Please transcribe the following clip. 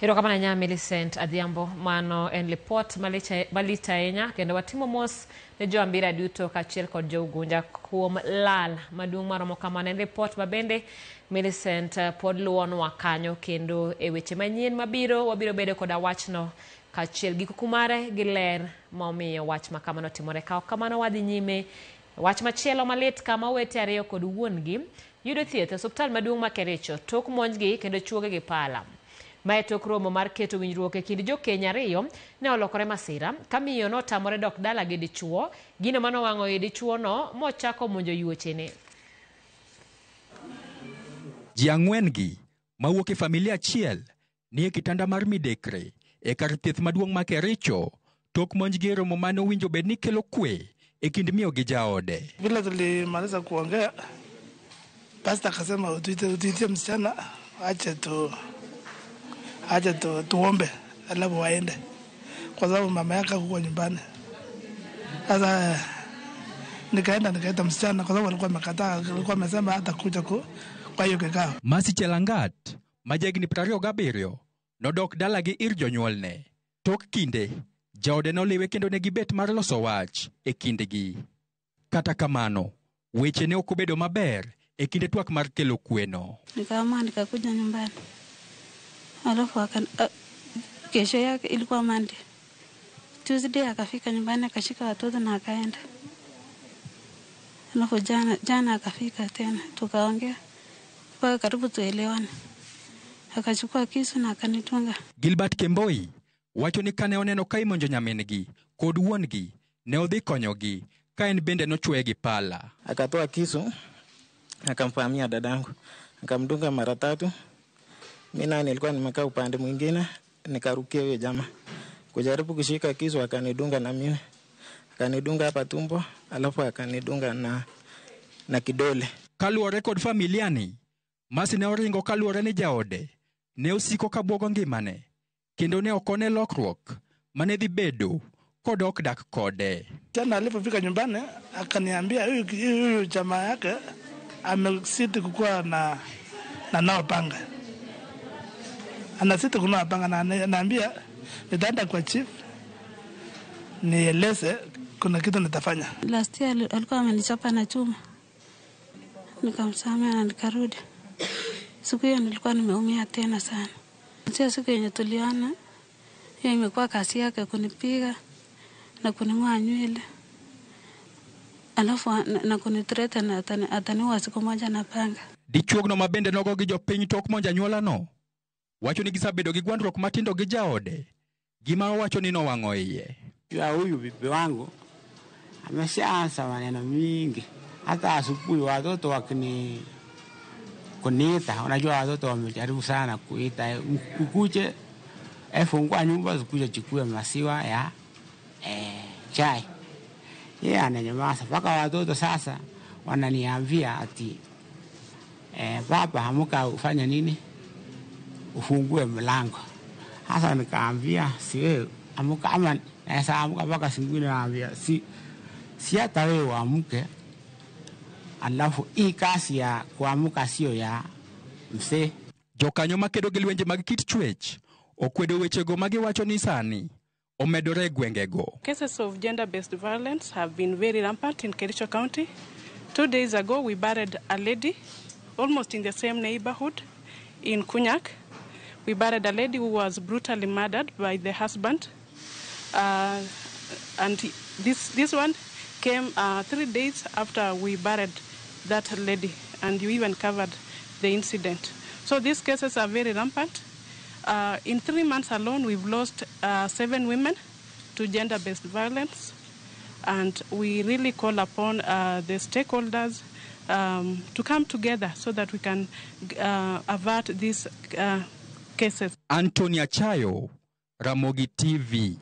Erokamano ahinya Millicent Adhiambo, mano en lipot malich ahinya kendo watimo mos ne jo Ambira duto kaachiel kod jo Ugunja kuom lal maduong' maromo kamano. En lipot ma bende Millicent pod luwonwa kanyo kendo e weche manyien mabiro wabiro bedo koda wachno kaachiel gi kuku mare gi ler ma omiyo wach ma kamano otimore. Ka ok kamano wadhi nyime wach machielo malit kama owete ariyo kod wuon-gi yudo thieth e osiptal maduong' ma Kericho tok monjgi kendo chuoge gi pala. Mae tok romo mar keto winjruok e kind jokeny ariyo ne olokore masira ka miyo notamore dok dala gi dichuo, gino manowang'o i dichuo no mochako monjo yuochene. Ji ang'wen gi mawuok e familia achiel nie kitanda mar midekre e kar thieth maduong' ma Kericho tok monjgi e romo mane owinjo bed ni kelo kwe e kind miyo gi jaode. Vile tulimaliza kuongea, pasta akasema utuitie msichana ache tu tuombe alafu waende, kwa sababu mama yake hakuwa nyumbani. Sasa nikaenda nikaita msichana kwa sababu alikuwa amekataa, alikuwa amesema hata kuja kwa hiyo kikao. Masi Chelangat ma jahigni 27 nodok dalagi ir jonyuolne. Tok kinde, jaode noliwe kendo ne gibet mar loso wach e kindgi. Kata kamano, weche ne ok obedo maber e kinde twak mar kelo kweno. Nikaamua nikakuja nyumbani, alafu kesho yake ilikuwa Monday. Tuesday akafika nyumbani akashika watoto na akaenda. Alafu jana jana akafika tena tukaongea mpaka karibu tuelewane, akachukua kisu na akanidunga. Gilbert Kemboi wacho ni kane oneno ka imonjo nyamin-gi kod wuon-gi, ne odhi konyogi ka en bende nochwoye gi pala. Akatoa kisu akamvamia dadangu, akamdunga mara tatu. Mimi naye nilikuwa nimekaa upande mwingine, nikarukia huyo jamaa kujaribu kushika kisu, akanidunga na mimi, akanidunga hapa tumbo, alafu akanidunga na kidole. Kaluwore kod familia ni, Masi ne oringo kaluwore ni jaode ne osiko ka bwogo ngimane kendo ne ok one lokruok mane dhi bedo kodok dak kode. Tena alipofika nyumbani akaniambia huyu jamaa yake amezidi kukuwa na nao panga, anazidi kunoa panga, na naambia nitaenda kwa chief nieleze kuna kitu nitafanya. Last year alikuwa amenichapa na chuma, nikamsamehe na nikarudi. Siku hiyo nilikuwa nimeumia tena sana. Sio siku yenye tuliona, hiyo imekuwa kazi yake kunipiga na kuning'oa nywele, alafu na kunithreaten ataniua siku moja na panga. Dichuogno ma bende nogo gi jopiny tok monjo anyuolano wacho ni gisebedo gi gwandruok matindo gi jaode, gima owacho ni nowang'o iye. Ya huyu bibi wangu ameshaanza maneno mingi, hata asubuhi watoto wakini kuniita, unajua watoto wamejaribu sana kuita ukuje, fungua nyumba zikuje chukue maziwa ya chai. Yeye ananyamaza mpaka watoto sasa wananiambia ati baba, amka ufanye nini, ufungue mlango. Sasa nikaambia si wewe amka, ama naweza amka mpaka singine, naambia si hata wewe uamke, alafu hii kazi ya kuamka sio ya mzee. Jokanyo makedo gi lwenje mag kit chwech okwedo wechego magiwacho ni sani omedore e gwengego. Cases of gender-based violence have been very rampant in Kericho County. 2 days ago, we buried a lady almost in the same neighborhood in Kunyak. We buried a lady who was brutally murdered by the husband. And this one came 3 days after we buried that lady, and you even covered the incident. So these cases are very rampant. In 3 months alone, we've lost seven women to gender-based violence, and we really call upon the stakeholders to come together so that we can avert these cases. Anthony Achayo, Ramogi TV.